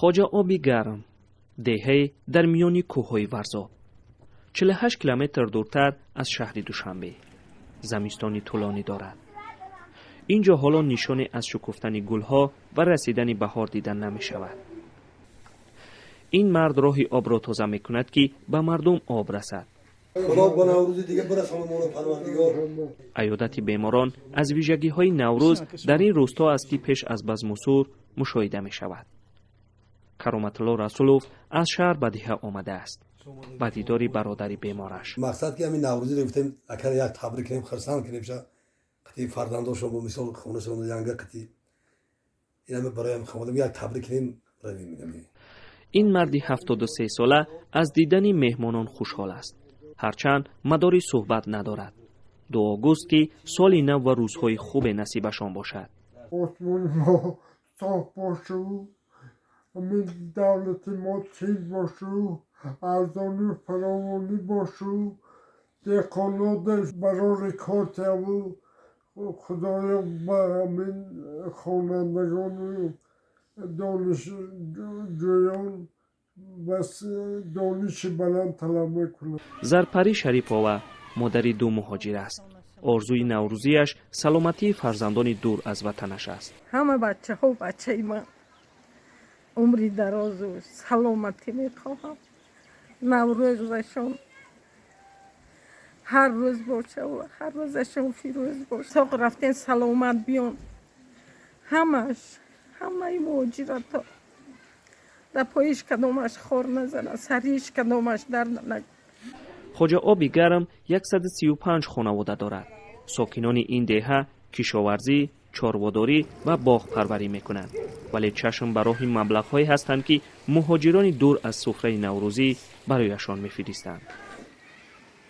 Хоҷа Оби Гарм, деҳае дар миёни кӯҳҳои Варзоб, 48 километр дуртар аз шаҳри Душанбе, замистони тӯлонӣ дорад. Ин ҷо ҳоло нишоне аз шукуфтани гулҳо ва расидани баҳор дида намешавад. Ин мард роҳи обро тоза мекунад, ки ба мардум об расад. Худо ба Наврӯзи дига бирасонад, Парвардигор. Аёдати беморон аз вижагиҳои Наврӯз дар ин рӯсто аст, ки пеш аз базмусур мушоҳида мешавад. Кароматулло Расулов аз шаҳр ба деҳа омадааст ба дидори бародари бемораш. Мақсад, ки ҳамин Наврӯзиро гуфтем, акар як табрик кунем, хурсанд кунем ша, қити фарзандошон, бо мисол хонашон янга қити инаме барои ҳам як табрик кунем, равем. Ин марди 73-сола аз дидани меҳмонон хушҳол аст, ҳарчанд мадори суҳбат надорад. Дуогӯст, ки соли нав ва рӯзҳои хубе насибашон бошад. Осмони мо соф бошу, ҳамин давлати мо тинҷ бошу, арзонию фаровонӣ бошу, деҳқонода барори кор диҳаву, Худоё, ба ҳамин хонандагону донишҷӯён бас дониши баланд талаб мекунад. Зарпарӣ Шарипова модари ду муҳоҷир аст. Орзуи наврӯзиаш саломатии фарзандони дур аз ватанаш аст. Ҳама бачаҳо, бачаи ман, умри дарозу саломатӣ мехоҳам. Наврӯзашон ҳар рӯз бошаву ҳар рӯзашон фирӯз бош. Соқ рафтен, саломат биён. Ҳамаш, ҳамаи муҳоҷирато дар поиш кадомаш хор назанад, сариш кадомаш дард накунад. Хоҷа Оби Гарм 135 хонавода дорад. Сокинони ин деҳа кишоварзӣ, чорводорӣ ва боғпарварӣ мекунанд, вале чашм ба роҳи маблағҳое ҳастанд, ки муҳоҷирони дур аз суфраи наврӯзӣ барояшон мефиристанд.